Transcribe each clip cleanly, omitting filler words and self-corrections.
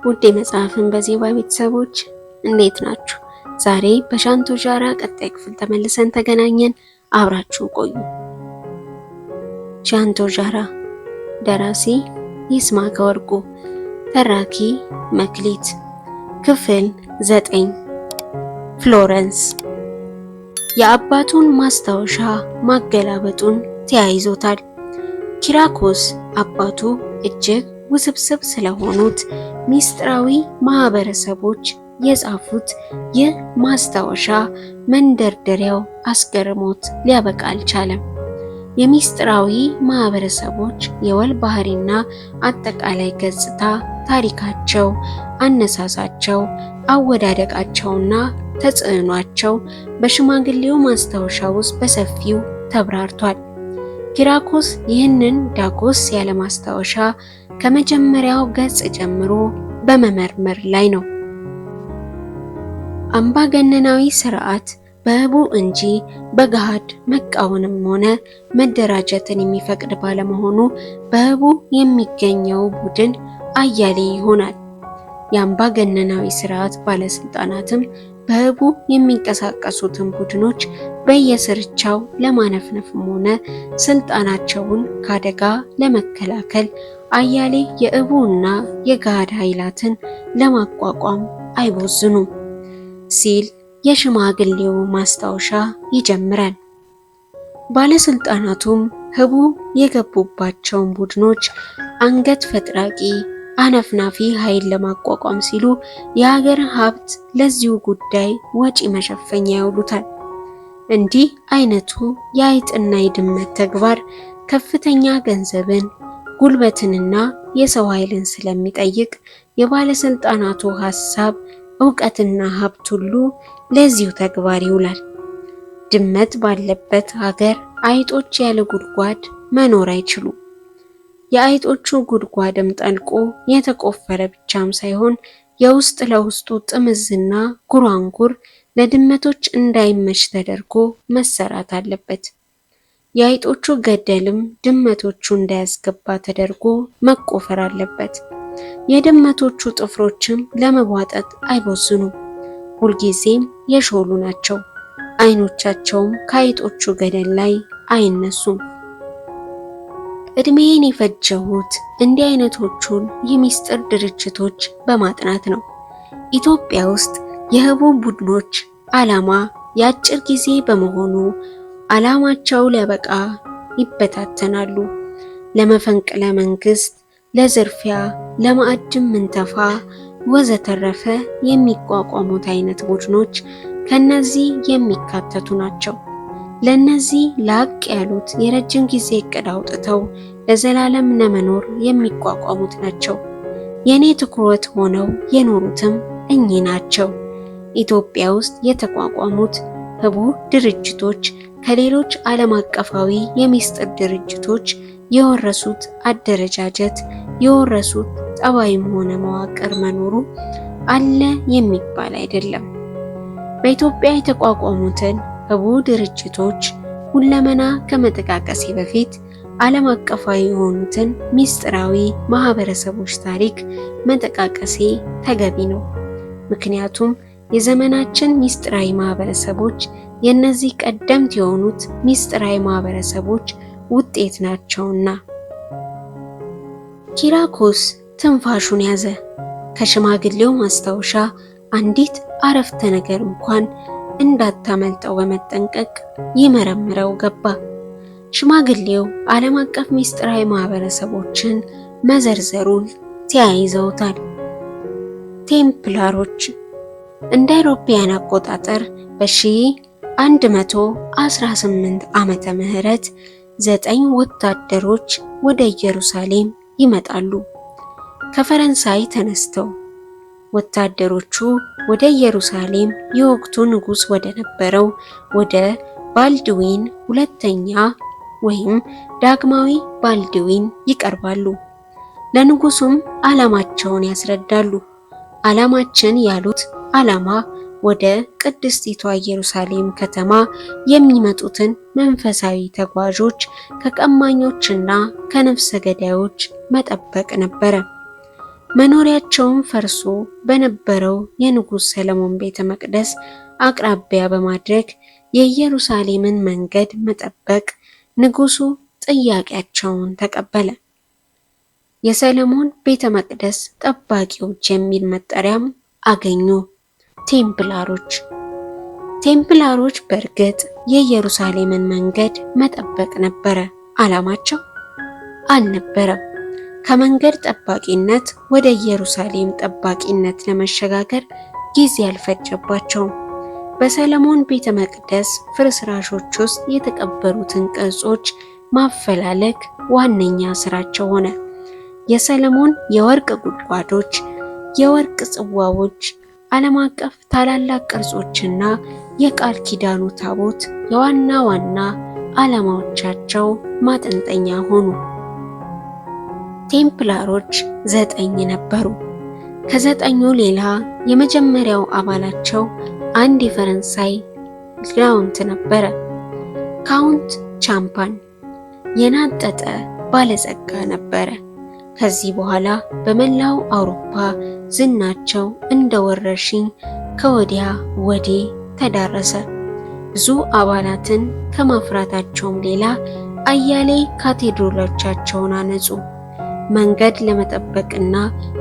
ውድ የመጽሐፍን በዜባ ቤተሰቦች እንዴት ናችሁ? ዛሬ በዣንቶ ዣራ ቀጣይ ክፍል ተመልሰን ተገናኘን። አብራችሁ ቆዩ። ዣንቶ ዣራ፣ ደራሲ ይስማዕከ ወርቁ፣ ተራኪ መክሊት፣ ክፍል 9። ፍሎረንስ። የአባቱን ማስታወሻ ማገላበጡን ተያይዞታል። ኪራኮስ አባቱ እጅግ ውስብስብ ስለሆኑት ሚስጥራዊ ማህበረሰቦች የጻፉት ይህ ማስታወሻ መንደርደሪያው አስገርሞት ሊያበቃ አልቻለም። የሚስጥራዊ ማህበረሰቦች የወል ባህሪና አጠቃላይ ገጽታ፣ ታሪካቸው፣ አነሳሳቸው፣ አወዳደቃቸውና ተጽዕኗቸው በሽማግሌው ማስታወሻ ውስጥ በሰፊው ተብራርቷል። ኪራኮስ ይህንን ዳጎስ ያለ ማስታወሻ ከመጀመሪያው ገጽ ጀምሮ በመመርመር ላይ ነው። አምባገነናዊ ስርዓት በህቡዕ እንጂ በገሃድ መቃወምም ሆነ መደራጀትን የሚፈቅድ ባለመሆኑ በህቡዕ የሚገኘው ቡድን አያሌ ይሆናል። የአምባገነናዊ ስርዓት ባለስልጣናትም በህቡዕ የሚንቀሳቀሱትን ቡድኖች በየስርቻው ለማነፍነፍም ሆነ ስልጣናቸውን ከአደጋ ለመከላከል አያሌ የእቡና የገሃድ ኃይላትን ለማቋቋም አይቦዝኑም ሲል የሽማግሌው ማስታወሻ ይጀምራል። ባለስልጣናቱም ህቡዕ የገቡባቸውን ቡድኖች አንገት ፈጥራቂ አነፍናፊ ኃይል ለማቋቋም ሲሉ የሀገር ሀብት ለዚሁ ጉዳይ ወጪ መሸፈኛ ያውሉታል። እንዲህ አይነቱ የአይጥና የድመት ተግባር ከፍተኛ ገንዘብን፣ ጉልበትንና የሰው ኃይልን ስለሚጠይቅ የባለስልጣናቱ ሀሳብ፣ እውቀትና ሀብት ሁሉ ለዚሁ ተግባር ይውላል። ድመት ባለበት ሀገር አይጦች ያለ ጉድጓድ መኖር አይችሉም። የአይጦቹ ጉድጓድም ጠልቆ የተቆፈረ ብቻም ሳይሆን የውስጥ ለውስጡ ጥምዝና ጉራንጉር ለድመቶች እንዳይመች ተደርጎ መሰራት አለበት። የአይጦቹ ገደልም ድመቶቹ እንዳያስገባ ተደርጎ መቆፈር አለበት። የድመቶቹ ጥፍሮችም ለመቧጠጥ አይቦዝኑም፣ ሁልጊዜም የሾሉ ናቸው። አይኖቻቸውም ከአይጦቹ ገደል ላይ አይነሱም። እድሜን የፈጀሁት እንዲህ አይነቶቹን የሚስጥር ድርጅቶች በማጥናት ነው። ኢትዮጵያ ውስጥ የህቡዕ ቡድኖች ዓላማ የአጭር ጊዜ በመሆኑ ዓላማቸው ሊያበቃ ይበታተናሉ። ለመፈንቅለ መንግስት፣ ለዝርፊያ፣ ለማዕድን ምንተፋ ወዘተረፈ የሚቋቋሙት አይነት ቡድኖች ከነዚህ የሚካተቱ ናቸው። ለነዚህ ላቅ ያሉት የረጅም ጊዜ እቅድ አውጥተው ለዘላለም ለመኖር የሚቋቋሙት ናቸው። የኔ ትኩረት ሆነው የኖሩትም እኚህ ናቸው። ኢትዮጵያ ውስጥ የተቋቋሙት ህቡዕ ድርጅቶች ከሌሎች ዓለም አቀፋዊ የሚስጥር ድርጅቶች የወረሱት አደረጃጀት፣ የወረሱት ጠባይም ሆነ መዋቅር መኖሩ አለ የሚባል አይደለም። በኢትዮጵያ የተቋቋሙትን ህቡዕ ድርጅቶች ሁለመና ከመጠቃቀሴ በፊት ዓለም አቀፋዊ የሆኑትን ሚስጥራዊ ማህበረሰቦች ታሪክ መጠቃቀሴ ተገቢ ነው። ምክንያቱም የዘመናችን ሚስጥራዊ ማህበረሰቦች የእነዚህ ቀደምት የሆኑት ሚስጥራዊ ማህበረሰቦች ውጤት ናቸውና። ኪራኮስ ትንፋሹን ያዘ። ከሽማግሌው ማስታወሻ አንዲት አረፍተ ነገር እንኳን እንዳታመልጠው በመጠንቀቅ ይመረምረው ገባ። ሽማግሌው ዓለም አቀፍ ሚስጥራዊ ማህበረሰቦችን መዘርዘሩን ተያይዘውታል። ቴምፕላሮች እንደ አውሮፓውያን አቆጣጠር በ1118 ዓመተ ምህረት 9 ወታደሮች ወደ ኢየሩሳሌም ይመጣሉ። ከፈረንሳይ ተነስተው ወታደሮቹ ወደ ኢየሩሳሌም የወቅቱ ንጉሥ ወደ ነበረው ወደ ባልድዊን ሁለተኛ ወይም ዳግማዊ ባልድዊን ይቀርባሉ። ለንጉሱም ዓላማቸውን ያስረዳሉ። ዓላማችን ያሉት ዓላማ ወደ ቅድስቲቷ ኢየሩሳሌም ከተማ የሚመጡትን መንፈሳዊ ተጓዦች ከቀማኞችና ከነፍሰ ገዳዮች መጠበቅ ነበረ። መኖሪያቸውን ፈርሶ በነበረው የንጉሥ ሰለሞን ቤተ መቅደስ አቅራቢያ በማድረግ የኢየሩሳሌምን መንገድ መጠበቅ ንጉሱ ጥያቄያቸውን ተቀበለ። የሰለሞን ቤተ መቅደስ ጠባቂዎች የሚል መጠሪያም አገኙ። ቴምፕላሮች። ቴምፕላሮች በእርግጥ የኢየሩሳሌምን መንገድ መጠበቅ ነበረ ዓላማቸው አልነበረም። ከመንገድ ጠባቂነት ወደ ኢየሩሳሌም ጠባቂነት ለመሸጋገር ጊዜ አልፈጀባቸውም። በሰለሞን ቤተ መቅደስ ፍርስራሾች ውስጥ የተቀበሩትን ቅርጾች ማፈላለግ ዋነኛ ስራቸው ሆነ። የሰለሞን የወርቅ ጉድጓዶች፣ የወርቅ ጽዋዎች፣ ዓለም አቀፍ ታላላቅ ቅርጾችና የቃል ኪዳኑ ታቦት የዋና ዋና ዓላማዎቻቸው ማጠንጠኛ ሆኑ። ቴምፕላሮች 9 ነበሩ። ከዘጠኙ ሌላ የመጀመሪያው አባላቸው አንድ የፈረንሳይ count ነበረ። Count ቻምፓን የናጠጠ ባለጸጋ ነበረ። ከዚህ በኋላ በመላው አውሮፓ ዝናቸው እንደ ወረርሽኝ ከወዲያ ወዲህ ተዳረሰ። ብዙ አባላትን ከማፍራታቸውም ሌላ አያሌ ካቴድራሎቻቸውን አነጹ። መንገድ ለመጠበቅና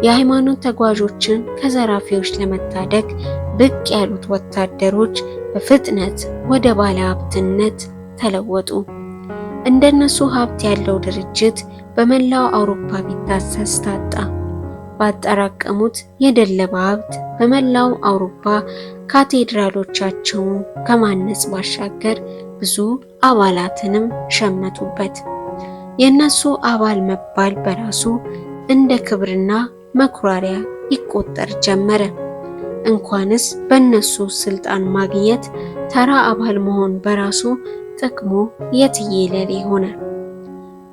የሃይማኖት ተጓዦችን ከዘራፊዎች ለመታደግ ብቅ ያሉት ወታደሮች በፍጥነት ወደ ባለ ሀብትነት ተለወጡ። እንደነሱ ሀብት ያለው ድርጅት በመላው አውሮፓ ቢታሰስ ታጣ። ባጠራቀሙት የደለበ ሀብት በመላው አውሮፓ ካቴድራሎቻቸውን ከማነጽ ባሻገር ብዙ አባላትንም ሸመቱበት። የእነሱ አባል መባል በራሱ እንደ ክብርና መኩራሪያ ይቆጠር ጀመረ። እንኳንስ በእነሱ ስልጣን ማግኘት ተራ አባል መሆን በራሱ ጥቅሙ የትየለሌ ሆነ።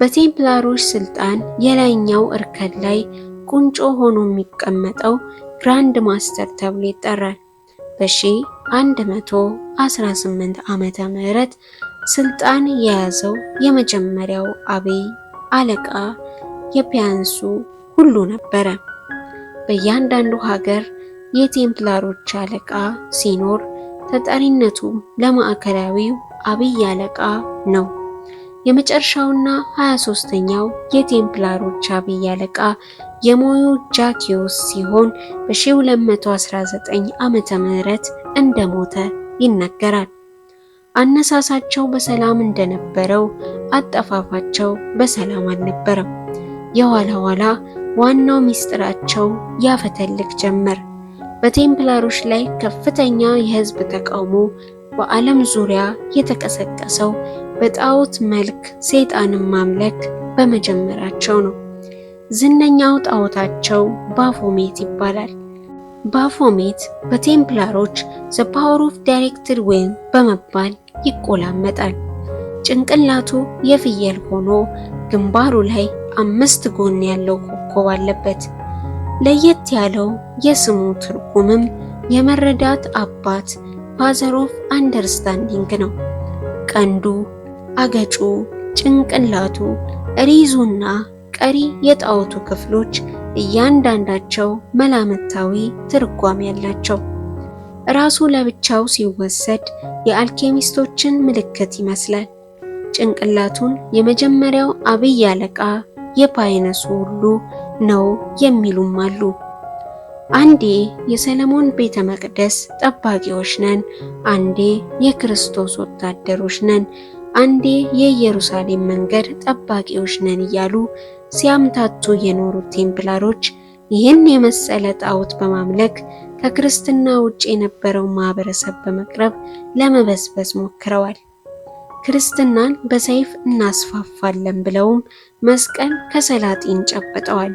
በቴምፕላሮች ስልጣን የላይኛው እርከን ላይ ቁንጮ ሆኖ የሚቀመጠው Grand Master ተብሎ ይጠራል። በ1118 ዓመተ ምህረት ስልጣን የያዘው የመጀመሪያው አብይ አለቃ የፒያንሱ ሁሉ ነበረ። በእያንዳንዱ ሀገር የቴምፕላሮች አለቃ ሲኖር ተጠሪነቱ ለማዕከላዊው አብይ አለቃ ነው። የመጨረሻውና 23ኛው የቴምፕላሮች አብይ አለቃ የሞዩ ጃኪዮስ ሲሆን በ1219 ዓመተ ምህረት እንደሞተ ይነገራል። አነሳሳቸው በሰላም እንደነበረው አጠፋፋቸው በሰላም አልነበረም። የኋላ ኋላ ዋናው ሚስጥራቸው ያፈተልክ ጀመር። በቴምፕላሮች ላይ ከፍተኛ የህዝብ ተቃውሞ በዓለም ዙሪያ የተቀሰቀሰው በጣዖት መልክ ሰይጣንን ማምለክ በመጀመራቸው ነው። ዝነኛው ጣዖታቸው ባፎሜት ይባላል። ባፎሜት በቴምፕላሮች the power of directed will በመባል ይቆላመጣል። ጭንቅላቱ የፍየል ሆኖ ግንባሩ ላይ 5 ጎን ያለው ኮከብ አለበት። ለየት ያለው የስሙ ትርጉምም የመረዳት አባት father of understanding ነው። ቀንዱ፣ አገጩ፣ ጭንቅላቱ፣ ሪዙና ቀሪ የጣዖቱ ክፍሎች እያንዳንዳቸው መላምታዊ ትርጓሜ ያላቸው። ራሱ ለብቻው ሲወሰድ የአልኬሚስቶችን ምልክት ይመስላል። ጭንቅላቱን የመጀመሪያው አብይ አለቃ የፓይነሱ ሁሉ ነው የሚሉም አሉ። አንዴ የሰለሞን ቤተ መቅደስ ጠባቂዎች ነን፣ አንዴ የክርስቶስ ወታደሮች ነን፣ አንዴ የኢየሩሳሌም መንገድ ጠባቂዎች ነን እያሉ ሲያምታቱ የኖሩት ቴምፕላሮች ይህን የመሰለ ጣዖት በማምለክ ከክርስትና ውጭ የነበረው ማህበረሰብ በመቅረብ ለመበዝበዝ ሞክረዋል። ክርስትናን በሰይፍ እናስፋፋለን ብለውም መስቀል ከሰላጢን ጨብጠዋል።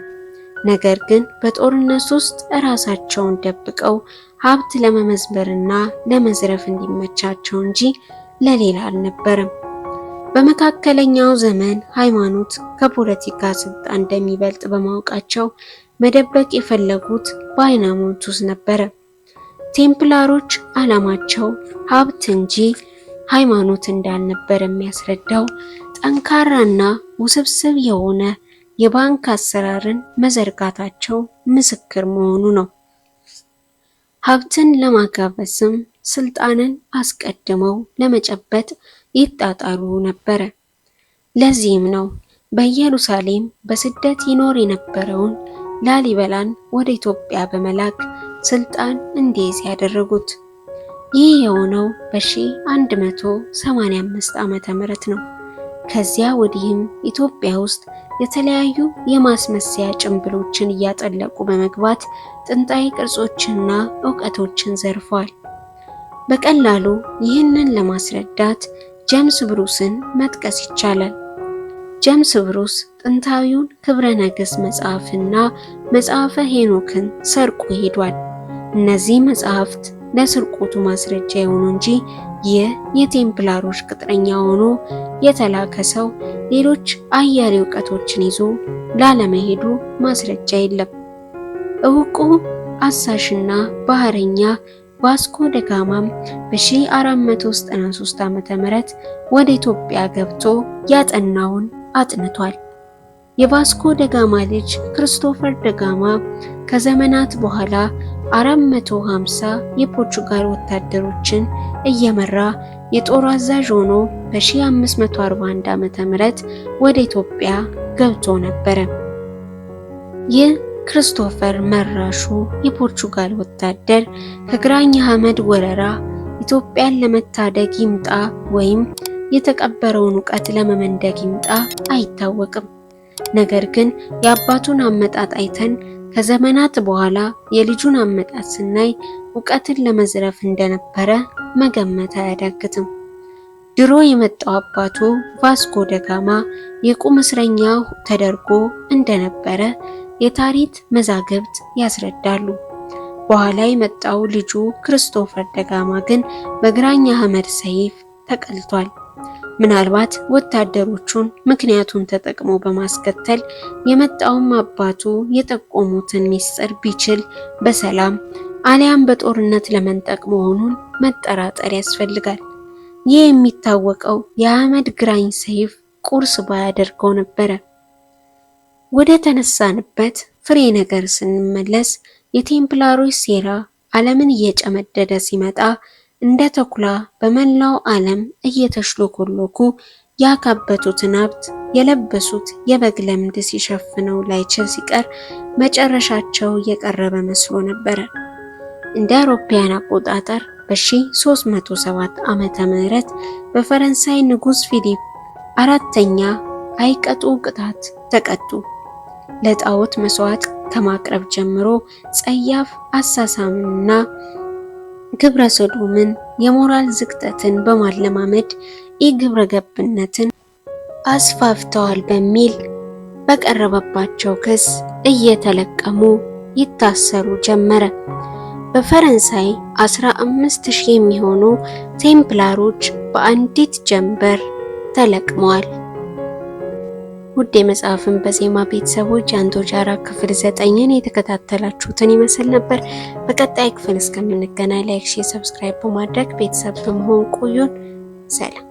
ነገር ግን በጦርነት ውስጥ ራሳቸውን ደብቀው ሀብት ለመመዝበርና ለመዝረፍ እንዲመቻቸው እንጂ ለሌላ አልነበረም። በመካከለኛው ዘመን ሃይማኖት ከፖለቲካ ስልጣን እንደሚበልጥ በማወቃቸው መደበቅ የፈለጉት በሃይማኖት ውስጥ ነበረ። ቴምፕላሮች ዓላማቸው ሀብት እንጂ ሃይማኖት እንዳልነበር የሚያስረዳው ጠንካራና ውስብስብ የሆነ የባንክ አሰራርን መዘርጋታቸው ምስክር መሆኑ ነው። ሀብትን ለማጋበስም ስልጣንን አስቀድመው ለመጨበጥ ይጣጣሩ ነበረ። ለዚህም ነው በኢየሩሳሌም በስደት ይኖር የነበረውን ላሊበላን ወደ ኢትዮጵያ በመላክ ስልጣን እንዲይዝ ያደረጉት። ይህ የሆነው በ1185 ዓመተ ምህረት ነው። ከዚያ ወዲህም ኢትዮጵያ ውስጥ የተለያዩ የማስመሰያ ጭንብሎችን እያጠለቁ በመግባት ጥንታዊ ቅርጾችንና እውቀቶችን ዘርፈዋል። በቀላሉ ይህንን ለማስረዳት ጀምስ ብሩስን መጥቀስ ይቻላል። ጀምስ ብሩስ ጥንታዊውን ክብረ ነገሥት መጽሐፍና መጽሐፈ ሄኖክን ሰርቆ ሄዷል። እነዚህ መጽሐፍት ለስርቆቱ ማስረጃ የሆኑ እንጂ ይህ የቴምፕላሮች ቅጥረኛ ሆኖ የተላከ ሰው ሌሎች አያሌ እውቀቶችን ይዞ ላለመሄዱ ማስረጃ የለም። እውቁ አሳሽና ባህረኛ ቫስኮ ደጋማም በ1493 ዓ.ም ወደ ኢትዮጵያ ገብቶ ያጠናውን አጥንቷል። የቫስኮ ደጋማ ልጅ ክርስቶፈር ደጋማ ከዘመናት በኋላ 450 የፖርቹጋል ወታደሮችን እየመራ የጦር አዛዥ ሆኖ በ1541 ዓ.ም ወደ ኢትዮጵያ ገብቶ ነበረ። ይህ ክርስቶፈር መራሹ የፖርቹጋል ወታደር ከግራኝ አህመድ ወረራ ኢትዮጵያን ለመታደግ ይምጣ ወይም የተቀበረውን እውቀት ለመመንደግ ይምጣ አይታወቅም። ነገር ግን የአባቱን አመጣጥ አይተን ከዘመናት በኋላ የልጁን አመጣጥ ስናይ እውቀትን ለመዝረፍ እንደነበረ መገመት አያዳግትም። ድሮ የመጣው አባቱ ቫስኮ ደጋማ የቁም እስረኛ ተደርጎ እንደነበረ የታሪክ መዛግብት ያስረዳሉ። በኋላ የመጣው ልጁ ክርስቶፈር ደጋማ ግን በግራኝ አህመድ ሰይፍ ተቀልቷል። ምናልባት ወታደሮቹን ምክንያቱን ተጠቅሞ በማስከተል የመጣውም አባቱ የጠቆሙትን ሚስጥር ቢችል በሰላም አሊያም በጦርነት ለመንጠቅ መሆኑን መጠራጠር ያስፈልጋል። ይህ የሚታወቀው የአህመድ ግራኝ ሰይፍ ቁርስ ባያደርገው ነበረ። ወደ ተነሳንበት ፍሬ ነገር ስንመለስ የቴምፕላሮች ሴራ ዓለምን እየጨመደደ ሲመጣ እንደ ተኩላ በመላው ዓለም እየተሽሎኮሎኩ ያካበቱትን ሀብት የለበሱት የበግ ለምድ ሲሸፍነው ላይችል ሲቀር መጨረሻቸው የቀረበ መስሎ ነበረ። እንደ አውሮፓውያን አቆጣጠር በ1307 ዓመተ ምህረት በፈረንሳይ ንጉሥ ፊሊፕ አራተኛ አይቀጡ ቅጣት ተቀጡ። ለጣዖት መስዋዕት ከማቅረብ ጀምሮ ጸያፍ አሳሳምንና ግብረ ሰዶምን የሞራል ዝቅጠትን በማለማመድ ኢግብረ ገብነትን አስፋፍተዋል በሚል በቀረበባቸው ክስ እየተለቀሙ ይታሰሩ ጀመረ። በፈረንሳይ 15,000 የሚሆኑ ቴምፕላሮች በአንዲት ጀንበር ተለቅመዋል። ውድ የመጽሐፍን በዜማ ቤተሰቦች የአንቶጃራ ክፍል 9ን የተከታተላችሁትን ይመስል ነበር። በቀጣይ ክፍል እስከምንገናኝ like፣ share፣ subscribe በማድረግ ቤተሰብ በመሆን ቆዩን። ሰላም።